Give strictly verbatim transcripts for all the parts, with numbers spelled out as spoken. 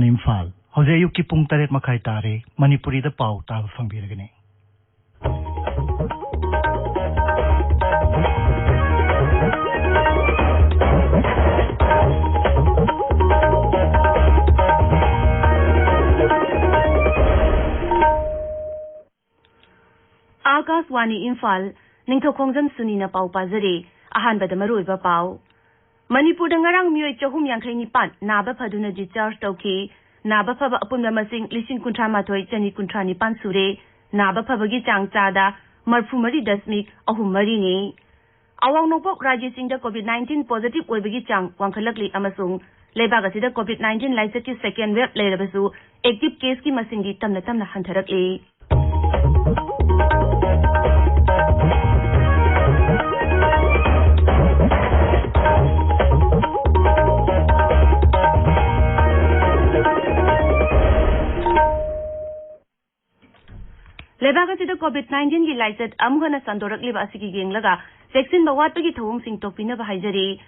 ꯏꯝꯐꯥꯜ, ꯍꯧꯖꯤꯛ ꯑꯌꯨꯛꯀꯤ ꯄꯨꯡ ꯇꯔꯦꯠ ꯃꯈꯥꯏ ꯇꯥꯔꯦ꯫ ꯃꯅꯤꯄꯨꯔꯤꯗ ꯄꯥꯎ ꯇꯥꯕ ꯐꯪꯕꯤꯔꯒꯅꯤ꯫ ꯑꯥꯀꯥꯁꯋꯥꯅꯤ ꯏꯝꯐꯥꯜ, ꯅꯤꯡꯊꯧꯈꯣꯡꯖꯝ ꯁꯨꯅꯤꯅ ꯄꯥꯎ ꯄꯥꯖꯔꯤ꯫ ꯑꯍꯥꯟꯕꯗ ꯃꯔꯨꯑꯣꯏꯕ ꯄꯥꯎ꯫ ꯃꯅꯤꯄꯨꯔꯗ ꯉꯔꯥꯡ ꯃꯤꯑꯣꯏ ꯆꯍꯨꯝ ꯌꯥꯡꯈꯩ ꯅꯤꯄꯥꯟ ꯅꯥꯕ ꯐꯗꯨꯅ discharge ꯇꯧꯈꯤ꯫ ꯅꯥꯕ ꯐꯕ ꯑꯄꯨꯟꯕ ꯃꯁꯤꯡ ꯂꯤꯁꯤꯡ ꯀꯨꯟꯊ꯭ꯔꯥ ꯃꯥꯊꯣꯏ ꯆꯅꯤ ꯀꯨꯟꯊ꯭ꯔꯥ ꯅꯤꯄꯥꯟ ꯁꯨꯔꯦ꯫ ꯅꯥꯕ ꯐꯕꯒꯤ ꯆꯥꯡ ꯆꯥꯗ ꯃꯔꯐꯨ ꯃꯔꯤ ꯗꯁꯃꯤꯛ ꯑꯍꯨꯝ ꯃꯔꯤꯅꯤ꯫ ꯑꯋꯥꯡ ꯅꯣꯡꯄꯣꯛ ꯔꯥꯖ꯭ꯌꯁꯤꯡꯗ COVID nineteen positive ꯑꯣꯏꯕꯒꯤ ꯆꯥꯡ ꯋꯥꯡꯈꯠꯂꯛꯂꯤ ꯑꯃꯁꯨꯡ ꯂꯩꯕꯥꯛ ꯑꯁꯤꯗ COVID nineteen ꯂꯥꯏꯆꯠꯀꯤ second wave ꯂꯩꯔꯕꯁꯨ active caseꯀꯤ ꯃꯁꯤꯡꯗꯤ ꯇꯞꯅ ꯇꯞꯅ ꯍꯟꯊꯔꯛꯂꯤ꯫ ꯂꯩꯕꯥꯛ ꯑꯁꯤꯗ COVID nineteenꯒꯤ ꯂꯥꯏꯆꯠ ꯑꯃꯨꯛ ꯍꯟꯅ ꯁꯟꯗꯣꯔꯛꯂꯤꯕ ꯑꯁꯤꯒꯤ ꯌꯦꯡꯂꯒ ꯆꯦꯛꯁꯤꯟꯕ ꯋꯥꯠꯄꯒꯤ ꯊꯧꯑꯣꯡꯁꯤꯡ ꯇꯣꯛꯄꯤꯅꯕ ꯍꯥꯏꯖꯔꯤ꯫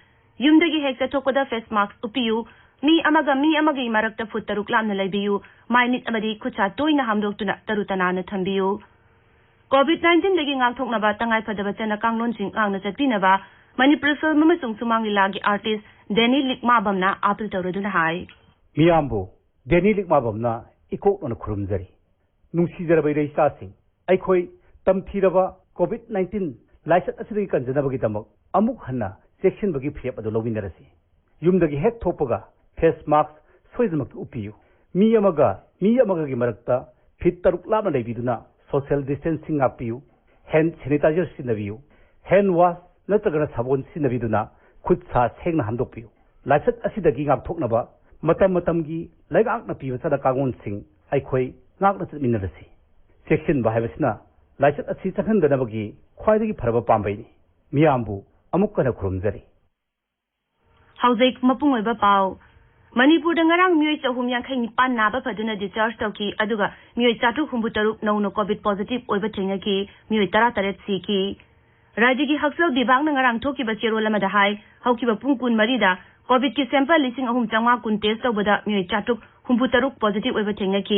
ꯌꯨꯝꯗꯒꯤ ꯍꯦꯛ ꯆꯠꯊꯣꯛꯄꯗ face mask ꯎꯞꯄꯤꯌꯨ꯫ ꯃꯤ ꯑꯃꯒ ꯃꯤ ꯑꯃꯒꯤ ꯃꯔꯛꯇ ꯐꯨꯠ ꯇꯔꯨꯛ ꯂꯥꯞꯅ ꯂꯩꯕꯤꯌꯨ꯫ ꯃꯥꯏ ꯃꯤꯠ ꯑꯃꯗꯤ ꯈꯨꯠ ꯁꯥ ꯇꯣꯏꯅ ꯍꯥꯝꯗꯣꯛꯇꯨꯅ ꯇꯔꯨ ꯇꯅꯥꯟꯅ ꯊꯝꯕꯤꯌꯨ꯫ COVID nineteenꯗꯒꯤ ꯉꯥꯛꯊꯣꯛꯅꯕ ꯇꯉꯥꯏꯐꯗꯕ ꯆꯠꯅ ꯀꯥꯡꯂꯣꯟꯁꯤꯡ ꯉꯥꯛꯅ ꯆꯠꯄꯤꯅꯕ ꯃꯅꯤꯄꯨꯔꯤ film ꯑꯃꯁꯨꯡ ꯁꯨꯃꯥꯡ ꯂꯤꯂꯥꯒꯤ artist ꯗꯦꯅꯤ ꯂꯤꯛꯃꯥꯕꯝꯅ appeal ꯇꯧꯔꯗꯨꯅ ꯍꯥꯏ꯫ ꯃꯤꯌꯥꯝꯕꯨ ꯗꯦꯅꯤ ꯂꯤꯛꯃꯥꯕꯝꯅ ꯏꯀꯣꯛꯅꯅ ꯈꯨꯔꯨꯝꯖꯔꯤ꯫ ꯅꯨꯡꯁꯤꯖꯔꯕ ꯏꯔꯩꯆꯥꯁꯤꯡ, ꯑꯩꯈꯣꯏ ꯇꯝꯊꯤꯔꯕ COVID nineteen ꯂꯥꯏꯆꯠ ꯑꯁꯤꯗꯒꯤ ꯀꯟꯖꯅꯕꯒꯤꯗꯃꯛ ꯑꯃꯨꯛ ꯍꯟꯅ ꯆꯦꯛꯁꯤꯟꯕꯒꯤ ꯐꯤꯔꯦꯞ ꯑꯗꯨ ꯂꯧꯃꯤꯟꯅꯔꯁꯤ꯫ ꯌꯨꯝꯗꯒꯤ ꯍꯦꯛ ꯊꯣꯛꯄꯒ face mask ꯁꯣꯏꯗꯅꯃꯛꯀꯤ ꯎꯞꯄꯤꯌꯨ꯫ ꯃꯤ ꯑꯃꯒ ꯃꯤ ꯑꯃꯒꯒꯤ ꯃꯔꯛꯇ feet ꯇꯔꯨꯛ ꯂꯥꯞꯅ ꯂꯩꯕꯤꯗꯨꯅ social distancing ꯉꯥꯛꯄꯤꯌꯨ꯫ Hand sanitizer ꯁꯤꯖꯤꯟꯅꯕꯤꯌꯨ꯫ Hand wash ꯅꯠꯇ꯭ꯔꯒꯅ ꯁꯥꯄꯣꯟ ꯁꯤꯖꯤꯟꯅꯕꯤꯗꯨꯅ ꯈꯨꯠ ꯁꯥ ꯁꯦꯡꯅ ꯍꯥꯝꯗꯣꯛꯄꯤꯌꯨ꯫ ꯂꯥꯏꯆꯠ ꯑꯁꯤꯗꯒꯤ ꯉꯥꯛꯊꯣꯛꯅꯕ ꯃꯇꯝ ꯃꯇꯝꯒꯤ ꯂꯩꯉꯥꯛꯅ ꯄꯤꯕ ꯆꯠꯅ ꯀꯥꯡꯂꯣꯟꯁꯤꯡ ꯑꯩꯈꯣꯏ ꯉꯥꯛꯅ ꯆꯠꯃꯤꯟꯅꯔꯁꯤ꯫ ꯆꯦꯛꯁꯤꯟꯕ ꯍꯥꯏꯕꯁꯤꯅ ꯂꯥꯏꯆꯠ ꯑꯁꯤ ꯆꯪꯍꯟꯗꯅꯕꯒꯤ ꯈ꯭ꯋꯥꯏꯗꯒꯤ ꯐꯔꯕ ꯄꯥꯝꯕꯩꯅꯤ꯫ ꯃꯤꯌꯥꯝꯕꯨ ꯑꯃꯨꯛ ꯍꯟꯅ ꯈꯨꯔꯨꯝꯖꯔꯤ꯫ ꯍꯧꯖꯤꯛ ꯃꯄꯨꯡ ꯑꯣꯏꯕ ꯄꯥꯎ꯫ ꯃꯅꯤꯄꯨꯔꯗ ꯉꯔꯥꯡ ꯃꯤꯑꯣꯏ ꯆꯍꯨꯝ ꯌꯥꯡꯈꯩ ꯅꯤꯄꯥꯟ ꯅꯥꯕ ꯐꯗꯨꯅ discharge ꯇꯧꯈꯤ, ꯑꯗꯨꯒ ꯃꯤꯑꯣꯏ ꯆꯥꯇ꯭ꯔꯨꯛ ꯍꯨꯝꯐꯨ ꯇꯔꯨꯛ ꯅꯧꯅ COVID positive ꯑꯣꯏꯕ ꯊꯦꯡꯅꯈꯤ꯫ ꯃꯤꯑꯣꯏ ꯇꯔꯥ ꯇꯔꯦꯠ ꯁꯤꯈꯤ꯫ ꯔꯥꯖ꯭ꯌꯒꯤ ꯍꯛꯁꯦꯜ ꯕꯤꯚꯥꯒꯅ ꯉꯔꯥꯡ ꯊꯣꯛꯈꯤꯕ ꯆꯦꯔꯣꯜ ꯑꯃꯗ ꯍꯥꯏ, ꯍꯧꯈꯤꯕ ꯄꯨꯡ ꯀꯨꯟ ꯃꯔꯤꯗ COVIDꯀꯤ sample ꯂꯤꯁꯤꯡ ꯑꯍꯨꯝ ꯆꯥꯝꯃꯉꯥ ꯀꯨꯟ test ꯇꯧꯕꯗ ꯃꯤꯑꯣꯏ ꯆꯥꯇ꯭ꯔꯨꯛ ꯍꯨꯝꯐꯨ ꯇꯔꯨꯛ ꯄꯣꯖꯤꯇꯤꯚ ꯑꯣꯏꯕ ꯊꯦꯡꯅꯈꯤ꯫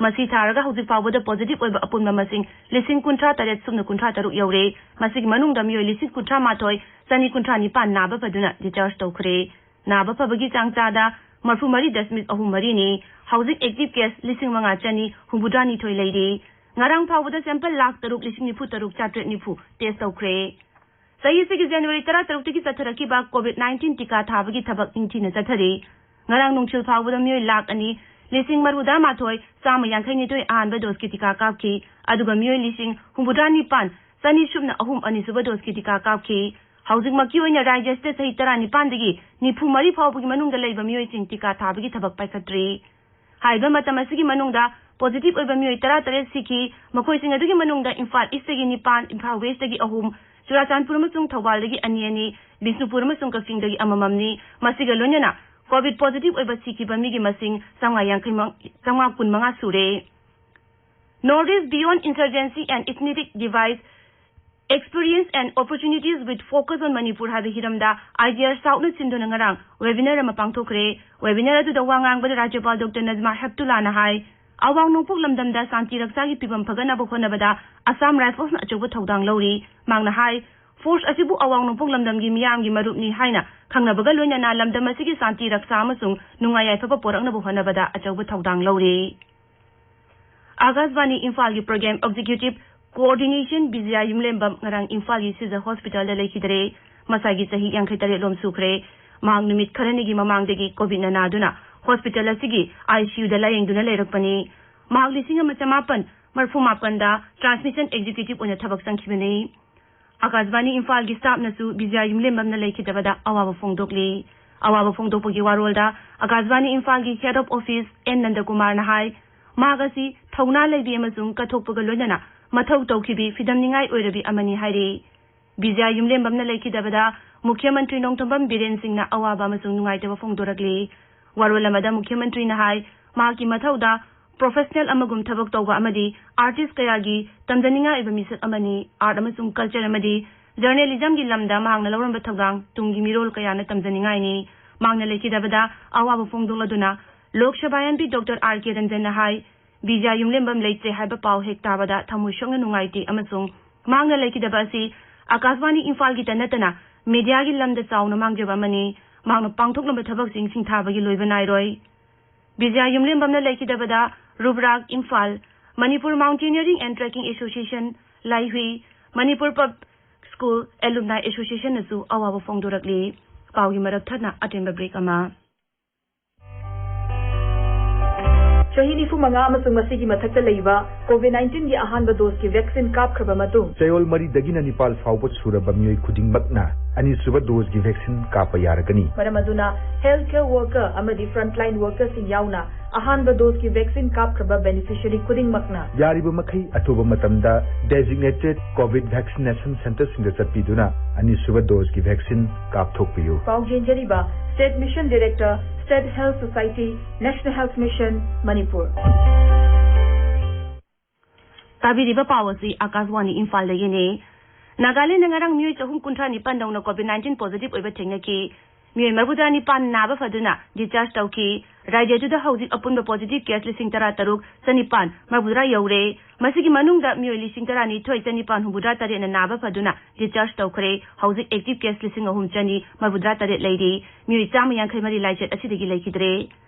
ꯃꯁꯤ ꯊꯥꯔꯒ ꯍꯧꯖꯤꯛ ꯐꯥꯎꯕꯗ ꯄꯣꯖꯤꯇꯤꯚ ꯑꯣꯏꯕ ꯑꯄꯨꯟꯕ ꯃꯁꯤꯡ ꯂꯤꯁꯤꯡ ꯀꯨꯟꯊ꯭ꯔꯥ ꯇꯔꯦꯠ ꯁꯨꯞꯅ ꯀꯨꯟꯊ꯭ꯔꯥ ꯇꯔꯨꯛ ꯌꯧꯔꯦ꯫ ꯃꯁꯤꯒꯤ ꯃꯅꯨꯡꯗ ꯃꯤꯑꯣꯏ ꯂꯤꯁꯤꯡ ꯀꯨꯟꯊ꯭ꯔꯥ ꯃꯥꯊꯣꯏ ꯆꯅꯤ ꯀꯨꯟꯊ꯭ꯔꯥ ꯅꯤꯄꯥꯟ ꯅꯥꯕ ꯐꯗꯨꯅ ꯗꯤꯁꯆꯥꯔꯖ ꯇꯧꯈ꯭ꯔꯦ꯫ ꯅꯥꯕ ꯐꯕꯒꯤ ꯆꯥꯡ ꯆꯥꯗ ꯃꯔꯤꯐꯨ ꯃꯔꯤ ꯗꯁꯃꯤꯛ ꯑꯍꯨꯝ ꯃꯔꯤꯅꯤ꯫ ꯍꯧꯖꯤꯛ ꯑꯦꯛꯇꯤꯚ ꯀꯦꯁ ꯂꯤꯁꯤꯡ ꯃꯉꯥ ꯆꯅꯤ ꯍꯨꯝꯐꯨꯇꯔꯥ ꯅꯤꯊꯣꯏ ꯂꯩꯔꯤ꯫ ꯉꯔꯥꯡ ꯐꯥꯎꯕꯗ ꯁꯦꯝꯄꯜ ꯂꯥꯈ ꯇꯔꯨꯛ ꯂꯤꯁꯤꯡ ꯅꯤꯐꯨ ꯇꯔꯨꯛ ꯆꯥꯇ꯭ꯔꯦꯠ ꯅꯤꯐꯨ ꯇꯦꯁ ꯇꯧꯈ꯭ꯔꯦ꯫ ꯆꯍꯤ ꯑꯁꯤꯒꯤ ꯖꯅꯋꯥꯔꯤ ꯇꯔꯥ ꯇꯔꯨꯛꯇꯒꯤ ꯆꯠꯊꯔꯛꯈꯤꯕ ꯀꯣꯚꯤꯗ ꯅꯥꯏꯟꯇꯤꯟ ꯇꯤꯀꯥ ꯊꯥꯕꯒꯤ ꯊꯕꯛ ꯅꯤꯡꯊꯤꯅ ꯆꯠꯊꯔꯤ꯫ ꯉꯔꯥꯡ ꯅꯨꯡꯊꯤꯜ ꯐꯥꯎꯕꯗ ꯃꯤꯑꯣꯏ ꯂꯥꯈ ꯑꯅꯤ ꯂꯤꯁꯤꯡ ꯃꯔꯤꯐꯨꯇꯔꯥ ꯃꯥꯊꯣꯏ ꯆꯥꯝꯃ ꯌꯥꯡꯈꯩ ꯅꯤꯊꯣꯏ ꯑꯍꯥꯟꯕ ꯗꯣꯁꯀꯤ ꯇꯤꯀꯥ ꯀꯥꯞꯈꯤ, ꯑꯗꯨꯒ ꯃꯤꯑꯣꯏ ꯂꯤꯁꯤꯡ ꯍꯨꯝꯐꯨꯇꯔꯥ ꯅꯤꯄꯥꯟ ꯆꯅꯤ ꯁꯨꯞꯅ ꯑꯍꯨꯝ ꯑꯅꯤꯁꯨꯕ ꯗꯣꯁꯀꯤ ꯇꯤꯀꯥ ꯀꯥꯞꯈꯤ꯫ ꯍꯧꯖꯤꯛꯃꯛꯀꯤ ꯑꯣꯏꯅ ꯔꯥꯖ꯭ꯌ ꯑꯁꯤꯗ ꯆꯍꯤ ꯇꯔꯥꯅꯤꯄꯥꯟꯗꯒꯤ ꯅꯤꯐꯨ ꯃꯔꯤ ꯐꯥꯎꯕꯒꯤ ꯃꯅꯨꯡꯗ ꯂꯩꯕ ꯃꯤꯑꯣꯏꯁꯤꯡ ꯇꯤꯀꯥ ꯊꯥꯕꯒꯤ ꯊꯕꯛ ꯄꯥꯏꯈꯠꯇ꯭ꯔꯤ꯫ ꯍꯥꯏꯔꯤꯕ ꯃꯇꯝ ꯑꯁꯤꯒꯤ ꯃꯅꯨꯡꯗ ꯄꯣꯖꯤꯇꯤꯚ ꯑꯣꯏꯕ ꯃꯤꯑꯣꯏ ꯇꯔꯥ ꯇꯔꯦꯠ ꯁꯤꯈꯤ꯫ ꯃꯈꯣꯏꯁꯤꯡ ꯑꯗꯨꯒꯤ ꯃꯅꯨꯡꯗ ꯏꯝꯐꯥꯜ ꯏꯁꯇꯒꯤ ꯅꯤꯄꯥꯟ, ꯏꯝꯐꯥꯜ ꯋꯦꯁꯇꯒꯤ ꯑꯍꯨꯝ, ꯆꯨꯔꯥꯆꯥꯟꯄꯨꯔ ꯑꯃꯁꯨꯡ ꯊꯧꯕꯥꯜꯗꯒꯤ ꯑꯅꯤ ꯑꯅꯤ, ꯕꯤꯁꯅꯨꯄꯨꯔ ꯑꯃꯁꯨꯡ ꯀꯛꯆꯤꯡꯗꯒꯤ ꯑꯃꯃꯝꯅꯤ꯫ ꯃꯁꯤꯒ ꯂꯣꯏꯅꯅ ꯀꯣꯚꯤꯗ ꯄꯣꯖꯤꯇꯤꯚ ꯑꯣꯏꯕ ꯁꯤꯈꯤꯕ ꯃꯤꯒꯤ ꯃꯁꯤꯡ ꯆꯥꯝꯃꯉꯥ ꯌꯥꯡꯈꯩ ꯃ-, ꯆꯥꯝꯃꯉꯥ ꯀꯨꯟꯃꯉꯥ ꯁꯨꯔꯦ꯫ North East Beyond Insurgency and Ethnic Divide, Experience and Opportunities with Focus on Manipur ꯍꯥꯏꯕ ꯍꯤꯔꯝꯗ ꯑꯥꯏ ꯖꯤ ꯑꯥꯔ ꯁꯥꯎꯠꯅ ꯁꯤꯟꯗꯨꯅ ꯉꯔꯥꯡ ꯋꯦꯕꯤꯅꯥꯔ ꯑꯃ ꯄꯥꯡꯊꯣꯛꯈ꯭ꯔꯦ꯫ ꯋꯦꯕꯤꯅꯥꯔ ꯑꯗꯨꯗ ꯋꯥ ꯉꯥꯡꯕꯗ ꯔꯥꯖ꯭ꯌꯄꯥꯜ ꯗꯣꯛꯇꯔ ꯅꯖꯃꯥ ꯍꯦꯞꯇꯨꯂꯥꯅ ꯍꯥꯏ, ꯑꯋꯥꯡ ꯅꯣꯡꯄꯣꯛ ꯂꯝꯗꯝꯗ ꯁꯥꯟꯇꯤ ꯔꯛꯁꯥꯒꯤ ꯐꯤꯕꯝ ꯐꯒꯠꯅꯕ ꯍꯣꯠꯅꯕꯗ ꯑꯁꯥꯝ ꯔꯥꯏꯐꯜꯁꯅ ꯑꯆꯧꯕ ꯊꯧꯗꯥꯡ ꯂꯧꯔꯤ꯫ ꯃꯍꯥꯛꯅ ꯍꯥꯏ, ꯐꯣꯔꯁ ꯑꯁꯤꯕꯨ ꯑꯋꯥꯡ ꯅꯣꯡꯄꯣꯛ ꯂꯝꯗꯝꯒꯤ ꯃꯤꯌꯥꯝꯒꯤ ꯃꯔꯨꯞꯅꯤ ꯍꯥꯏꯅ ꯈꯪꯅꯕꯒ ꯂꯣꯏꯅꯅ ꯂꯝꯗꯝ ꯑꯁꯤꯒꯤ ꯁꯥꯟꯇꯤ ꯔꯛꯁꯥ ꯑꯃꯁꯨꯡ ꯅꯨꯡꯉꯥꯏ ꯌꯥꯏꯐꯕ ꯄꯣꯔꯛꯅꯕ ꯍꯣꯠꯅꯕꯗ ꯑꯆꯧꯕ ꯊꯧꯗꯥꯡ ꯂꯧꯔꯤ꯫ ꯑꯥꯀꯥꯁꯕꯥꯅꯤ ꯏꯝꯐꯥꯜꯒꯤ ꯄ꯭ꯔꯣꯒ꯭ꯔꯥꯝ ꯑꯦꯛꯖꯤꯀ꯭ꯌꯨꯇꯤꯚ ꯀꯣꯑꯣꯔꯗꯤꯅꯦꯁꯟ ꯕꯤꯖꯌ ꯌꯨꯝꯂꯦꯝꯕꯝ ꯉꯔꯥꯡ ꯏꯝꯐꯥꯜꯒꯤ ꯁꯤꯖ ꯍꯣꯁꯄꯤꯇꯥꯜꯗ ꯂꯩꯈꯤꯗꯔꯦ꯫ ꯃꯁꯥꯒꯤ ꯆꯍꯤ ꯌꯥꯡꯈꯩ ꯇꯔꯦꯠ ꯂꯣꯝ ꯁꯨꯈ꯭ꯔꯦ꯫ ꯃꯍꯥꯛ ꯅꯨꯃꯤꯠ ꯈꯔꯅꯤꯒꯤ ꯃꯃꯥꯡꯗꯒꯤ ꯀꯣꯚꯤꯗꯅ ꯅꯥꯗꯨꯅ ꯍꯣꯁꯄꯤꯇꯥꯜ ꯑꯁꯤꯒꯤ ꯑꯥꯏ ꯁꯤ ꯌꯨꯗ ꯂꯥꯌꯦꯡꯗꯨꯅ ꯂꯩꯔꯛꯄꯅꯤ꯫ ꯃꯍꯥꯛ ꯂꯤꯁꯤꯡ ꯑꯃ ꯆꯃꯥꯄꯟ ꯃꯔꯤꯐꯨ ꯃꯥꯄꯟꯗ ꯇ꯭ꯔꯥꯟꯁꯃꯤꯁꯟ ꯑꯦꯛꯖꯤꯀ꯭ꯌꯨꯇꯤꯚ ꯑꯣꯏꯅ ꯊꯕꯛ ꯆꯪꯈꯤꯕꯅꯤ꯫ ꯑꯥꯀꯥꯁꯕꯥꯅꯤ ꯏꯝꯐꯥꯜꯒꯤ ꯁ꯭ꯇꯥꯐꯅꯁꯨ ꯕꯤꯖꯌ ꯌꯨꯝꯂꯦꯝꯕꯝꯅ ꯂꯩꯈꯤꯗꯕꯗ ꯑꯋꯥꯕ ꯐꯣꯡꯗꯣꯛꯂꯤ꯫ ꯑꯋꯥꯕ ꯐꯣꯡꯗꯣꯛꯄꯒꯤ ꯋꯥꯔꯣꯜꯗ ꯑꯥꯀꯥꯁꯕꯥꯅꯤ ꯏꯝꯐꯥꯜꯒꯤ ꯍꯦꯗ ꯑꯣꯐ ꯑꯣꯐꯤꯁ ꯑꯦꯟ ꯅꯟꯗꯀꯨꯃꯥꯔꯅ ꯍꯥꯏ, ꯃꯍꯥꯛ ꯑꯁꯤ ꯊꯧꯅꯥ ꯂꯩꯕꯤ ꯑꯃꯁꯨꯡ ꯀꯠꯊꯣꯛꯄꯒ ꯂꯣꯏꯅꯅ ꯃꯊꯧ ꯇꯧꯈꯤꯕꯤ ꯐꯤꯗꯝꯅꯤꯡꯉꯥꯏ ꯑꯣꯏꯔꯕꯤ ꯑꯃꯅꯤ ꯍꯥꯏꯔꯤ꯫ ꯕꯤꯖꯌ ꯌꯨꯝꯂꯦꯝꯕꯝꯅ ꯂꯩꯈꯤꯗꯕꯗ ꯃꯨꯈ꯭ꯌ ꯃꯟꯇ꯭ꯔꯤ ꯅꯣꯡꯊꯣꯝꯕꯝ ꯕꯤꯔꯦꯟ ꯁꯤꯡꯅ ꯑꯋꯥꯕ ꯑꯃꯁꯨꯡ ꯅꯨꯡꯉꯥꯏꯇꯕ ꯐꯣꯡꯗꯣꯔꯛꯂꯤ꯫ ꯋꯥꯔꯣꯜ ꯑꯃꯗ ꯃꯨꯈ꯭ꯌ ꯃꯟꯇ꯭ꯔꯤꯅ ꯍꯥꯏ, ꯃꯍꯥꯛꯀꯤ ꯃꯊꯧꯗ ꯄ꯭ꯔꯣꯐꯦꯁꯅꯦꯜ ꯑꯃꯒꯨꯝ ꯊꯕꯛ ꯇꯧꯕ ꯑꯃꯗꯤ ꯑꯥꯔꯇꯤꯁ ꯀꯌꯥꯒꯤ ꯇꯝꯖꯅꯤꯡꯉꯥꯏ ꯑꯣꯏꯕ ꯃꯤꯁꯛ ꯑꯃꯅꯤ꯫ ꯑꯥꯔꯠ ꯑꯃꯁꯨꯡ ꯀꯜꯆꯔ ꯑꯃꯗꯤ ꯖꯔꯅꯦꯂꯤꯖꯝꯒꯤ ꯂꯝꯗ ꯃꯍꯥꯛꯅ ꯂꯧꯔꯝꯕ ꯊꯧꯗꯥꯡ ꯇꯨꯡꯒꯤ ꯃꯤꯔꯣꯜ ꯀꯌꯥꯅ ꯇꯝꯖꯅꯤꯡꯉꯥꯏꯅꯤ꯫ ꯃꯍꯥꯛꯅ ꯂꯩꯈꯤꯗꯕꯗ ꯑꯋꯥꯕ ꯐꯣꯡꯗꯣꯛꯂꯗꯨꯅ Lok Sabha M P doctor R ꯀꯦ ꯔꯟꯖꯟꯅ ꯍꯥꯏ, ꯕꯤꯖꯌ ꯌꯨꯝꯂꯦꯝꯕꯝ ꯂꯩꯇ꯭ꯔꯦ ꯍꯥꯏꯕ ꯄꯥꯎ ꯍꯦꯛ ꯇꯥꯕꯗ ꯊꯃꯣꯏ ꯁꯣꯛꯅ ꯅꯨꯡꯉꯥꯏꯇꯦ ꯑꯃꯁꯨꯡ ꯃꯍꯥꯛꯅ ꯂꯩꯈꯤꯗꯕ ꯑꯁꯤ ꯑꯀꯥꯁꯕꯥꯅꯤ ꯏꯝꯐꯥꯜꯒꯤꯇ ꯅꯠꯇꯅ ꯃꯤꯗꯤꯌꯥꯒꯤ ꯂꯝꯗ ꯆꯥꯎꯅ ꯃꯥꯡꯖꯕ ꯑꯃꯅꯤ꯫ ꯃꯍꯥꯛꯅ ꯄꯥꯡꯊꯣꯛꯂꯝꯕ ꯊꯕꯛꯁꯤꯡ ꯁꯤꯡꯊꯥꯕꯒꯤ ꯂꯣꯏꯕ ꯅꯥꯏꯔꯣꯏ꯫ ꯕꯤꯖꯌ ꯌꯨꯝꯂꯦꯝꯕꯝꯅ ꯂꯩꯈꯤꯗꯕꯗ Rubrak Imphal, Manipur mountaineering and trekking association, Laihui, Manipur public school alumni ꯑꯦꯁꯣꯁꯤꯌꯦꯁꯟꯅꯁꯨ ꯑꯋꯥꯕ ꯐꯣꯡꯗꯣꯔꯛꯂꯤ꯫ ꯄꯥꯎꯒꯤ ꯃꯔꯛ ꯊꯠꯅ ꯑꯇꯦꯟꯕ ꯕ꯭ꯔꯦꯛ ꯑꯃ꯫ ꯆꯍꯤ ꯅꯤꯐꯨ ꯃꯉꯥ ꯑꯃꯁꯨꯡ ꯃꯁꯤꯒꯤ ꯃꯊꯛꯇ ꯂꯩꯕ ꯀꯣꯚꯤꯗ ꯅꯥꯏꯟꯇꯤꯟꯒꯤ ꯑꯍꯥꯟꯕ ꯗꯣꯁꯀꯤ ꯚꯦꯛꯁꯤꯟ ꯀꯥꯞꯈ꯭ꯔꯕ ꯃꯇꯨꯡ, ꯆꯌꯣꯜ ꯃꯔꯤꯗꯒꯤꯅ ꯅꯤꯄꯥꯜ ꯐꯥꯎꯕ ꯁꯨꯔꯕ ꯃꯤꯑꯣꯏ ꯈꯨꯗꯤꯡꯃꯛꯅ ꯑꯅꯤꯁꯨꯕ ꯗꯣꯁꯀꯤ ꯚꯦꯛꯁꯤꯟ ꯀꯥꯞꯄ ꯌꯥꯔꯒꯅꯤ꯫ ꯃꯔꯝ ꯑꯗꯨꯅ, ꯍꯦꯜꯊ ꯀꯦꯌꯔ ꯋꯥꯔꯀꯔ ꯑꯃꯗꯤ ꯐ꯭ꯔꯟꯠꯂꯥꯏꯟ ꯋꯥꯔꯀꯔꯁꯤꯡ ꯌꯥꯎꯅ ꯑꯍꯥꯟꯕ ꯗꯣꯁꯀꯤ ꯚꯦꯛꯁꯤꯟ ꯀꯥꯞꯈ꯭ꯔꯕ ꯕꯦꯅꯤꯐꯤꯁꯤꯌꯔꯤ ꯈꯨꯗꯤꯡꯃꯛꯅ ꯌꯥꯔꯤꯕ ꯃꯈꯩ ꯑꯊꯨꯕ ꯃꯇꯝꯗ ꯗꯦꯖꯤꯒꯅꯦꯇꯦꯗ ꯀꯣꯚꯤꯗ ꯚꯦꯛꯁꯤꯅꯦꯁꯟ ꯁꯦꯟꯇꯔꯁꯤꯡꯗ ꯆꯠꯄꯤꯗꯨꯅ ꯑꯅꯤꯁꯨꯕ ꯗꯣꯁꯀꯤ ꯚꯦꯛꯁꯤꯟ ꯀꯥꯞꯊꯣꯛꯄꯤꯌꯨ꯫ ꯄꯥꯎ ꯆꯦꯟꯖꯔꯤꯕ state mission director, state health society, national health mission, Manipur. ꯇꯥꯕꯤꯔꯤꯕ ꯄꯥꯎ ꯑꯁꯤ ꯑꯀꯥꯁꯕꯥꯅꯤ ꯏꯝꯐꯥꯜꯗꯒꯤꯅꯤ꯫ ꯅꯥꯒꯥꯂꯦꯟꯗ ꯉꯔꯥꯡ ꯃꯤꯑꯣꯏ ꯆꯍꯨꯝ ꯀꯨꯟꯊ꯭ꯔꯥ ꯅꯤꯄꯥꯟ ꯅꯧꯅ ꯀꯣꯚꯤꯗ ꯅꯥꯏꯟꯇꯤꯟ ꯄꯣꯖꯤꯇꯤꯚ ꯑꯣꯏꯕ ꯊꯦꯡꯅꯈꯤ꯫ ꯃꯤꯑꯣꯏ ꯃꯔꯤꯐꯨꯇꯔꯥ ꯅꯤꯄꯥꯟ ꯅꯥꯕ ꯐꯗꯨꯅ ꯗꯤꯁꯆꯥꯔꯖ ꯇꯧꯈꯤ꯫ ꯔꯥꯖ꯭ꯌ ꯑꯗꯨꯗ ꯍꯧꯖꯤꯛ ꯑꯄꯨꯟꯕ ꯄꯣꯖꯤꯇꯤꯚ ꯀꯦꯁ ꯂꯤꯁꯤꯡ ꯇꯔꯥ ꯇꯔꯨꯛ ꯆꯅꯤꯄꯥꯟ ꯃꯔꯤꯐꯨꯇꯔꯥ ꯌꯧꯔꯦ꯫ ꯃꯁꯤꯒꯤ ꯃꯅꯨꯡꯗ ꯃꯤꯑꯣꯏ ꯂꯤꯁꯤꯡ ꯇꯔꯥꯅꯤꯊꯣꯏ ꯆꯅꯤꯄꯥꯟ ꯍꯨꯝꯐꯨꯇꯔꯥ ꯇꯔꯦꯠꯅ ꯅꯥꯕ ꯐꯗꯨꯅ ꯗꯤꯁꯆꯥꯔꯖ ꯇꯧꯈ꯭ꯔꯦ꯫ ꯍꯧꯖꯤꯛ ꯑꯦꯛꯇꯤꯚ ꯀꯦꯁ ꯂꯤꯁꯤꯡ ꯑꯍꯨꯝ ꯆꯅꯤ ꯃꯔꯤꯐꯨꯇꯔꯥ ꯇꯔꯦꯠ ꯂꯩꯔꯤ꯫ ꯃꯤꯑꯣꯏ ꯆꯥꯝꯃ ꯌꯥꯡꯈꯩ ꯃꯔꯤ ꯂꯥꯏꯆꯠ ꯑꯁꯤꯗꯒꯤ ꯂꯩꯈꯤꯗ꯭ꯔꯦ꯫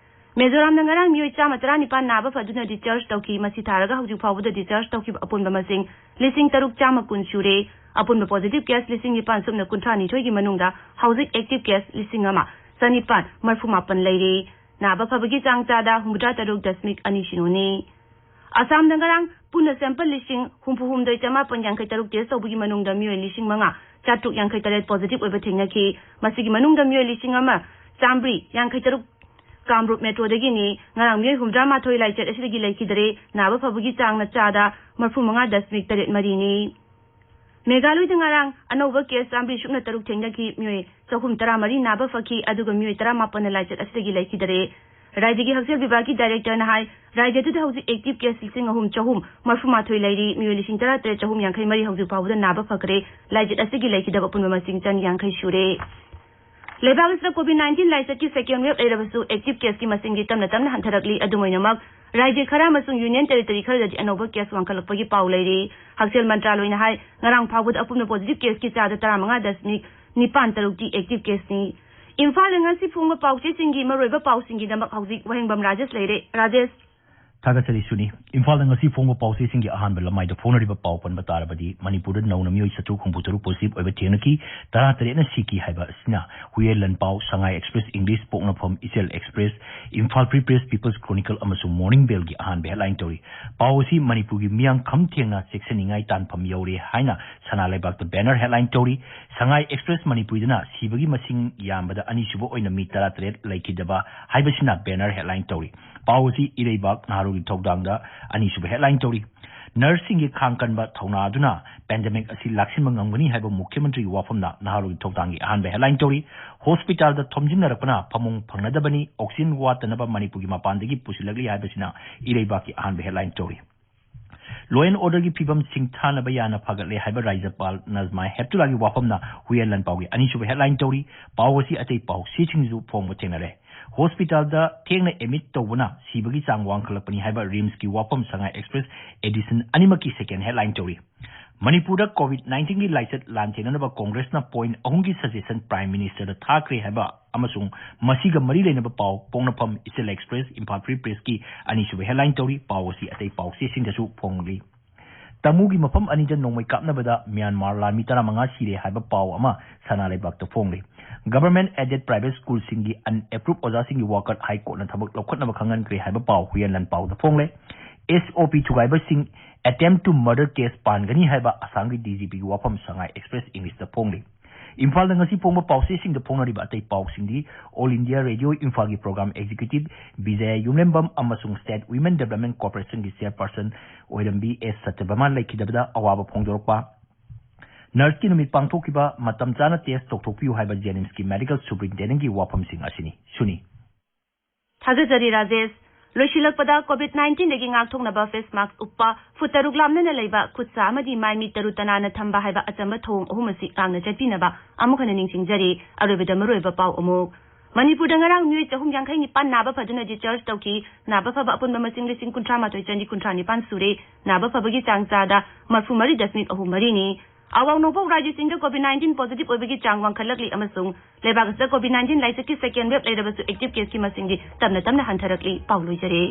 ꯃꯤꯖꯣꯔꯥꯝꯗ ꯉꯔꯥꯡ ꯃꯤꯑꯣꯏ ꯆꯥꯝꯃ ꯇꯔꯥꯅꯤꯄꯥꯟ ꯅꯥꯕ ꯐꯗꯨꯅ ꯗꯤꯁꯆꯥꯔꯖ ꯇꯧꯈꯤ꯫ ꯃꯁꯤ ꯊꯥꯔꯒ ꯍꯧꯖꯤꯛ ꯐꯥꯎꯕꯗ ꯗꯤꯁꯆꯥꯔꯖ ꯇꯧꯈꯤꯕ ꯑꯄꯨꯟꯕ ꯃꯁꯤꯡ ꯂꯤꯁꯤꯡ ꯇꯔꯨꯛ ꯆꯥꯝꯃ ꯀꯨꯟ ꯁꯨꯔꯦ꯫ ꯑꯄꯨꯟꯕ ꯄꯣꯖꯤꯇꯤꯚ ꯀꯦꯁ ꯂꯤꯁꯤꯡ ꯅꯤꯄꯥꯟ ꯁꯨꯞꯅ ꯀꯨꯟꯊ꯭ꯔꯥ ꯅꯤꯊꯣꯏꯒꯤ ꯃꯅꯨꯡꯗ ꯍꯧꯖꯤꯛ ꯑꯦꯛꯇꯤꯚ ꯀꯦꯁ ꯂꯤꯁꯤꯡ ꯑꯃ ꯆꯅꯤꯄꯥꯟ ꯃꯔꯤꯐꯨ ꯃꯥꯄꯟ ꯂꯩꯔꯦ꯫ ꯅꯥꯕ ꯐꯕꯒꯤ ꯆꯥꯡ ꯆꯥꯗ ꯍꯨꯝꯐꯨꯇꯔꯥ ꯇꯔꯨꯛ ꯗꯁꯃꯤꯛ ꯑꯅꯤ ꯁꯤꯅꯣꯅꯤ꯫ ꯑꯁꯥꯝꯗ ꯉꯔꯥꯡ ꯄꯨꯟꯅ ꯁꯦꯝꯄꯜ ꯂꯤꯁꯤꯡ ꯍꯨꯝꯐꯨ ꯍꯨꯝꯗꯣꯏ ꯆꯃꯥꯄꯟ ꯌꯥꯡꯈꯩ ꯇꯔꯨꯛ ꯇꯦꯁ ꯇꯧꯕꯒꯤ ꯃꯅꯨꯡꯗ ꯃꯤꯑꯣꯏ ꯂꯤꯁꯤꯡ ꯃꯉꯥ ꯆꯥꯇ꯭ꯔꯨꯛ ꯌꯥꯡꯈꯩ ꯇꯔꯦꯠ ꯄꯣꯖꯤꯇꯤꯚ ꯑꯣꯏꯕ ꯊꯦꯡꯅꯈꯤ꯫ ꯃꯁꯤꯒꯤ ꯃꯅꯨꯡꯗ ꯃꯤꯑꯣꯏ ꯂꯤꯁꯤꯡ ꯑꯃ ꯆꯥꯃꯔꯤ ꯌꯥꯡꯈꯩ ꯇꯔꯨꯛ ꯀꯥꯝꯔꯨꯞ ꯃꯦꯇ꯭ꯔꯣꯗꯒꯤꯅꯤ꯫ ꯉꯔꯥꯡ ꯃꯤꯑꯣꯏ ꯍꯨꯝꯐꯨꯇꯔꯥ ꯃꯥꯊꯣꯏ ꯂꯥꯏꯆꯠ ꯑꯁꯤꯗꯒꯤ ꯂꯩꯈꯤꯗ꯭ꯔꯦ꯫ ꯅꯥꯕ ꯐꯕꯒꯤ ꯆꯥꯡꯅ ꯆꯥꯗ ꯃꯔꯤꯐꯨ ꯃꯉꯥ ꯗꯁꯃꯤꯛ ꯇꯔꯦꯠ ꯃꯔꯤꯅꯤ꯫ ꯃꯦꯘꯥꯂꯣꯏꯗ ꯉꯔꯥꯡ ꯑꯅꯧꯕ ꯀꯦꯁ ꯆꯥꯃꯔꯤ ꯁꯨꯞꯅ ꯇꯔꯨꯛ ꯊꯦꯡꯅꯈꯤ꯫ ꯃꯤꯑꯣꯏ ꯆꯍꯨꯝ ꯇꯔꯥꯃꯔꯤ ꯅꯥꯕ ꯐꯈꯤ, ꯑꯗꯨꯒ ꯃꯤꯑꯣꯏ ꯇꯔꯥꯃꯥꯄꯟꯅ ꯂꯥꯏꯆꯠ ꯑꯁꯤꯗꯒꯤ ꯂꯩꯈꯤꯗꯔꯦ꯫ ꯔꯥꯖ꯭ꯌꯒꯤ ꯍꯛꯁꯦꯜ ꯕꯤꯚꯥꯒꯀꯤ ꯗꯥꯏꯔꯦꯛꯇꯔꯅ ꯍꯥꯏ, ꯔꯥꯖ꯭ꯌ ꯑꯗꯨꯗ ꯍꯧꯖꯤꯛ ꯑꯦꯛꯇꯤꯚ ꯀꯦꯁ ꯂꯤꯁꯤꯡ ꯑꯍꯨꯝ ꯆꯍꯨꯝ ꯃꯔꯤꯐꯨ ꯃꯥꯊꯣꯏ ꯂꯩꯔꯤ꯫ ꯃꯤꯑꯣꯏ ꯂꯤꯁꯤꯡ ꯇꯔꯥ ꯇꯔꯦꯠ ꯆꯍꯨꯝ ꯌꯥꯡꯈꯩ ꯃꯔꯤ ꯍꯧꯖꯤꯛ ꯐꯥꯎꯕꯗ ꯅꯥꯕ ꯐꯈ꯭ꯔꯦ꯫ ꯂꯥꯏꯆꯠ ꯑꯁꯤꯒꯤ ꯂꯩꯈꯤꯗꯕ ꯑꯄꯨꯟꯕ ꯃꯁꯤꯡ ꯆꯅꯤ ꯌꯥꯡꯈꯩ ꯁꯨꯔꯦ꯫ ꯂꯩꯕꯥꯛ ꯑꯁꯤꯗ COVID nineteen ꯂꯥꯏꯆꯠꯀꯤ second wave ꯂꯩꯔꯕꯁꯨ, active caseꯀꯤ ꯃꯁꯤꯡꯗꯤ ꯇꯞꯅ ꯇꯞꯅ ꯍꯟꯊꯔꯛꯂꯤ꯫ ꯑꯗꯨꯝ ꯑꯣꯏꯅꯃꯛ, ꯔꯥꯖ꯭ꯌ ꯈꯔ ꯑꯃꯁꯨꯡ union territory ꯈꯔꯗꯗꯤ ꯑꯅꯧꯕ case ꯋꯥꯡꯈꯠꯂꯛꯄꯒꯤ ꯄꯥꯎ ꯂꯩꯔꯤ꯫ ꯍꯛꯁꯦꯜ ꯃꯟꯇ꯭ꯔꯥꯂꯣꯏꯅ ꯍꯥꯏ, ꯉꯔꯥꯡ ꯐꯥꯎꯕꯗ ꯑꯄꯨꯟꯕ positive caseꯀꯤ ꯆꯥꯗ ꯇꯔꯥꯃꯉꯥ ꯗꯁꯃꯤꯛ ꯅꯤꯄꯥꯟ ꯇꯔꯨꯛꯇꯤ active caseꯅꯤ꯫ ꯏꯝꯐꯥꯜꯗ ꯉꯁꯤ ꯐꯣꯡꯕ ꯄꯥꯎꯆꯦꯁꯤꯡꯒꯤ ꯃꯔꯨꯑꯣꯏꯕ ꯄꯥꯎꯁꯤꯡꯒꯤꯗꯃꯛ ꯍꯧꯖꯤꯛ ꯋꯥꯍꯦꯡꯕꯝ ꯔꯥꯖꯦꯁ ꯂꯩꯔꯦ꯫ ꯔꯥꯖꯦꯁ꯫ ꯊꯥꯒꯠꯆꯔꯤ ꯁꯨꯅꯤ꯫ ꯏꯝꯐꯥꯜꯗ ꯉꯁꯤ ꯐꯣꯡꯕ ꯄꯥꯎꯆꯦꯁꯤꯡꯒꯤ ꯑꯍꯥꯟꯕ ꯂꯃꯥꯏꯗ ꯐꯣꯡꯅꯔꯤꯕ ꯄꯥꯎ ꯄꯟꯕ ꯇꯥꯔꯕꯗꯤ, ꯃꯅꯤꯄꯨꯔꯗ ꯅꯧꯅ ꯃꯤꯑꯣꯏ ꯆꯥꯇ꯭ꯔꯨꯛ ꯍꯨꯝꯐꯨ ꯇꯔꯨꯛ positive ꯑꯣꯏꯕ ꯊꯦꯡꯅꯈꯤ, ꯇꯔꯥ ꯇꯔꯦꯠꯅ ꯁꯤꯈꯤ ꯍꯥꯏꯕ ꯑꯁꯤꯅ ꯍꯨꯌꯦꯟ ꯂꯟꯄꯥꯎ, ꯁꯉꯥꯏ ꯑꯦꯛꯁꯄ꯭ꯔꯦꯁ ꯏꯪꯂꯤꯁ, ꯄꯣꯛꯅꯐꯝ, Ichel express, Imphal free press, people's chronicle ꯑꯃꯁꯨꯡ ꯃꯣꯔꯅꯤꯡ ꯕꯦꯜꯒꯤ ꯑꯍꯥꯟꯕ headline ꯇꯧꯔꯤ꯫ ꯄꯥꯎ ꯑꯁꯤ ꯃꯅꯤꯄꯨꯔꯒꯤ ꯃꯤꯌꯥꯝ ꯈꯝ ꯊꯦꯡꯅ ꯆꯦꯛꯁꯤꯟꯅꯤꯡꯉꯥꯏ ꯇꯥꯟꯐꯝ ꯌꯧꯔꯦ ꯍꯥꯏꯅ ꯁꯅꯥ ꯂꯩꯕꯥꯛꯇ banner headline ꯇꯧꯔꯤ꯫ ꯁꯉꯥꯏ ꯑꯦꯛꯁꯄ꯭ꯔꯦꯁ ꯃꯅꯤꯄꯨꯔꯤꯗꯅ ꯁꯤꯕꯒꯤ ꯃꯁꯤꯡ ꯌꯥꯝꯕꯗ ꯑꯅꯤꯁꯨꯕ ꯑꯣꯏꯅ ꯃꯤ ꯇꯔꯥ ꯇꯔꯦꯠ ꯂꯩꯈꯤꯗꯕ ꯍꯥꯏꯕꯁꯤꯅ banner headline ꯇꯧꯔꯤ꯫ ꯄꯥꯎ ꯑꯁꯤ ꯏꯔꯩꯕꯥꯛ ꯅꯍꯥꯔꯣꯜꯒꯤ ꯊꯧꯗꯥꯡꯗ ꯑꯅꯤꯁꯨꯕ headline ꯇꯧꯔꯤ꯫ ꯅꯔꯁꯁꯤꯡꯒꯤ ꯈꯥꯡ ꯀꯟꯕ ꯊꯧꯅꯥ ꯑꯗꯨꯅ pandemic ꯑꯁꯤ ꯂꯥꯛꯁꯤꯟꯕ ꯉꯝꯒꯅꯤ ꯍꯥꯏꯕ ꯃꯨꯈ꯭ꯌ ꯃꯟꯇ꯭ꯔꯤꯒꯤ ꯋꯥꯐꯝꯅ ꯅꯍꯥꯔꯣꯜꯒꯤ ꯊꯧꯗꯥꯡꯒꯤ ꯑꯍꯥꯟꯕ headline ꯇꯧꯔꯤ꯫ ꯍꯣꯁꯄꯤꯇꯥꯜꯗ ꯊꯣꯝꯖꯤꯟꯅꯔꯛꯄꯅ ꯐꯃꯨꯡ ꯐꯪꯅꯗꯕꯅꯤ, oxygen ꯋꯥꯠꯇꯅꯕ ꯃꯅꯤꯄꯨꯔꯒꯤ ꯃꯄꯥꯟꯗꯒꯤ ꯄꯨꯁꯤꯜꯂꯛꯂꯤ ꯍꯥꯏꯕꯁꯤꯅ ꯏꯔꯩꯕꯥꯛꯀꯤ ꯑꯍꯥꯟꯕ headline ꯇꯧꯔꯤ꯫ Law and orderꯒꯤ ꯐꯤꯕꯝ ꯁꯤꯡꯊꯥꯅꯕ ꯌꯥꯅ ꯐꯒꯠꯂꯦ ꯍꯥꯏꯕ ꯔꯥꯖ꯭ꯌꯄꯥꯜ ꯅꯖꯃꯥ ꯍꯦꯞꯇꯨꯂꯥꯒꯤ ꯋꯥꯐꯝꯅ ꯍꯨꯌꯦꯟ ꯂꯟꯄꯥꯎꯒꯤ ꯑꯅꯤꯁꯨꯕ headline ꯇꯧꯔꯤ꯫ ꯄꯥꯎ ꯑꯁꯤ ꯑꯇꯩ ꯄꯥꯎꯆꯦꯁꯤꯡꯁꯨ ꯐꯣꯡꯕ ꯊꯦꯡꯅꯔꯦ꯫ ꯍꯣꯁꯄꯤꯇꯥꯜꯗ ꯊꯦꯡꯅ admit ꯇꯧꯕꯅ ꯁꯤꯕꯒꯤ ꯆꯥꯡ ꯋꯥꯡꯈꯠꯂꯛꯄꯅꯤ ꯍꯥꯏꯕ ꯔꯤꯝꯁꯀꯤ ꯋꯥꯐꯝ ꯁꯉꯥꯏ ꯑꯦꯛꯁꯄ꯭ꯔꯦꯁ edition ꯑꯅꯤꯃꯛꯀꯤ second headline ꯇꯧꯔꯤ꯫ ꯃꯅꯤꯄꯨꯔꯗ COVID nineteenꯒꯤ ꯂꯥꯏꯆꯠ ꯂꯥꯟꯊꯦꯡꯅꯅꯕ ꯀꯣꯡꯒ꯭ꯔꯦꯁꯅ point ꯑꯍꯨꯝꯒꯤ suggestion Prime Ministerꯗ ꯊꯥꯈ꯭ꯔꯦ ꯍꯥꯏꯕ ꯑꯃꯁꯨꯡ ꯃꯁꯤꯒ ꯃꯔꯤ ꯂꯩꯅꯕ ꯄꯥꯎ ꯄꯣꯛꯅꯐꯝ, ꯏꯆꯦꯜ ꯑꯦꯛꯁꯄ꯭ꯔꯦꯁ, ꯏꯝꯐꯥꯜ ꯐ꯭ꯔꯤ ꯄ꯭ꯔꯦꯁꯀꯤ ꯑꯅꯤꯁꯨꯕ headline ꯇꯧꯔꯤ꯫ ꯄꯥꯎ ꯑꯁꯤ ꯑꯇꯩ ꯄꯥꯎꯆꯦꯁꯤꯡꯗꯁꯨ ꯐꯣꯡꯂꯤ꯫ ꯇꯃꯨꯒꯤ ꯃꯐꯝ ꯑꯅꯤꯗ ꯅꯣꯡꯃꯩ ꯀꯥꯞꯅꯕꯗ ꯃ꯭ꯌꯥꯟꯃꯥꯔ ꯂꯥꯟꯃꯤ ꯇꯔꯥꯃꯉꯥ ꯁꯤꯔꯦ ꯍꯥꯏꯕ ꯄꯥꯎ ꯑꯃ ꯁꯅꯥ ꯂꯩꯕꯥꯛꯇ ꯐꯣꯡꯂꯤ꯫ Government aided private schoolꯁꯤꯡꯒꯤ unapproved ꯑꯣꯖꯥꯁꯤꯡꯒꯤ ꯋꯥꯀꯠ ꯍꯥꯏ ꯀꯣꯔꯠꯅ ꯊꯕꯛ ꯂꯧꯈꯠꯅꯕ ꯈꯪꯍꯟꯈ꯭ꯔꯦ ꯍꯥꯏꯕ ꯄꯥꯎ Huiyen ꯂꯟꯄꯥꯎꯗ ꯐꯣꯡꯂꯦ꯫ SOP ꯊꯨꯒꯥꯏꯕꯁꯤꯡ attempt to murder case ꯄꯥꯟꯒꯅꯤ ꯍꯥꯏꯕ ꯑꯁꯥꯝꯒꯤ DGPꯒꯤ ꯋꯥꯐꯝ ꯁꯉꯥꯏ ꯑꯦꯛꯁꯄ꯭ꯔꯦꯁ ꯏꯪꯂꯤꯁꯇ ꯐꯣꯡꯂꯤ꯫ ꯏꯝꯐꯥꯜꯗ ꯉꯁꯤ ꯐꯣꯡꯕ ꯄꯥꯎꯆꯦꯁꯤꯡꯗ ꯐꯣꯡꯅꯔꯤꯕ ꯑꯇꯩ ꯄꯥꯎꯁꯤꯡꯗꯤ, All India Radio ꯏꯝꯐꯥꯜꯒꯤ program executive ꯕꯤꯖꯌ ꯌꯨꯝꯂꯦꯝꯕꯝ ꯑꯃꯁꯨꯡ State Women Development Corporationꯒꯤ chairperson ꯑꯣꯏꯔꯝꯕꯤ ꯑꯦꯁ ꯁꯇ꯭ꯌꯚꯥꯃꯥ ꯂꯩꯈꯤꯗꯕꯗ ꯑꯋꯥꯕ ꯐꯣꯡꯗꯣꯔꯛꯄ, ꯅꯔꯁꯀꯤ ꯅꯨꯃꯤꯠ ꯄꯥꯡꯊꯣꯛꯈꯤꯕ, ꯃꯇꯝ ꯆꯥꯅ test ꯇꯧꯊꯣꯛꯄꯤꯌꯨ ꯍꯥꯏꯕ JNIMSꯀꯤ medical superintendentꯀꯤ ꯋꯥꯐꯝꯁꯤꯡ ꯑꯁꯤꯅꯤ꯫ ꯁꯨꯅꯤ꯫ ꯊꯥꯒꯠꯆꯔꯤ ꯔꯥꯖꯦꯁ꯫ ꯂꯣꯏꯁꯤꯜꯂꯛꯄꯗ, ꯀꯣꯚꯤꯗ ꯅꯥꯏꯟꯇꯤꯟꯗꯒꯤ ꯉꯥꯛꯊꯣꯛꯅꯕ ꯐꯦꯁ ꯃꯥꯛꯁ ꯎꯞꯄ, ꯐꯨꯠ ꯇꯔꯨꯛ ꯂꯥꯞꯅꯅ ꯂꯩꯕ, ꯈꯨꯠ ꯁꯥ ꯑꯃꯗꯤ ꯃꯥꯏ ꯃꯤꯠ ꯇꯔꯨ ꯇꯅꯥꯟꯅ ꯊꯝꯕ ꯍꯥꯏꯕ ꯑꯆꯝꯕ ꯊꯧꯑꯣꯡ ꯑꯍꯨꯝ ꯑꯁꯤ ꯉꯥꯛꯅ ꯆꯠꯄꯤꯅꯕ ꯑꯃꯨꯛ ꯍꯟꯅ ꯅꯤꯡꯁꯤꯡꯖꯔꯤ꯫ ꯑꯔꯣꯏꯕꯗ ꯃꯔꯨꯑꯣꯏꯕ ꯄꯥꯎ ꯑꯃꯨꯛ꯫ ꯃꯅꯤꯄꯨꯔꯗ ꯉꯔꯥꯡ ꯃꯤꯑꯣꯏ ꯆꯍꯨꯝ ꯌꯥꯡꯈꯩ ꯅꯤꯄꯥꯟ ꯅꯥꯕ ꯐꯗꯨꯅ discharge ꯇꯧꯈꯤ꯫ ꯅꯥꯕ ꯐꯕ ꯑꯄꯨꯟꯕ ꯃꯁꯤꯡ ꯂꯤꯁꯤꯡ ꯀꯨꯟꯊ꯭ꯔꯥ ꯃꯥꯊꯣꯏ ꯆꯅꯤ ꯀꯨꯟꯊ꯭ꯔꯥ ꯅꯤꯄꯥꯟ ꯁꯨꯔꯦ꯫ ꯅꯥꯕ ꯐꯕꯒꯤ ꯆꯥꯡ ꯆꯥꯗ ꯃꯔꯐꯨ ꯃꯔꯤ ꯗꯁꯃꯤꯛ ꯑꯍꯨꯝ ꯃꯔꯤꯅꯤ꯫ ꯑꯋꯥꯡ ꯅꯣꯡꯄꯣꯛ ꯔꯥꯖ꯭ꯌꯁꯤꯡꯗ ꯀꯣꯚꯤꯗ ꯅꯥꯏꯟꯇꯤꯟ positive ꯑꯣꯏꯕꯒꯤ ꯆꯥꯡ ꯋꯥꯡꯈꯠꯂꯛꯂꯤ ꯑꯃꯁꯨꯡ ꯂꯩꯕꯥꯛ ꯑꯁꯤꯗ ꯀꯣꯚꯤꯗ ꯅꯥꯏꯟꯇꯤꯟ ꯂꯥꯏꯆꯠꯀꯤ second wave ꯂꯩꯔꯕꯁꯨ active caseꯀꯤ ꯃꯁꯤꯡꯗꯤ ꯇꯞꯅ ꯇꯞꯅ ꯍꯟꯊꯔꯛꯂꯤ꯫ ꯄꯥꯎ ꯂꯣꯏꯖꯔꯦ꯫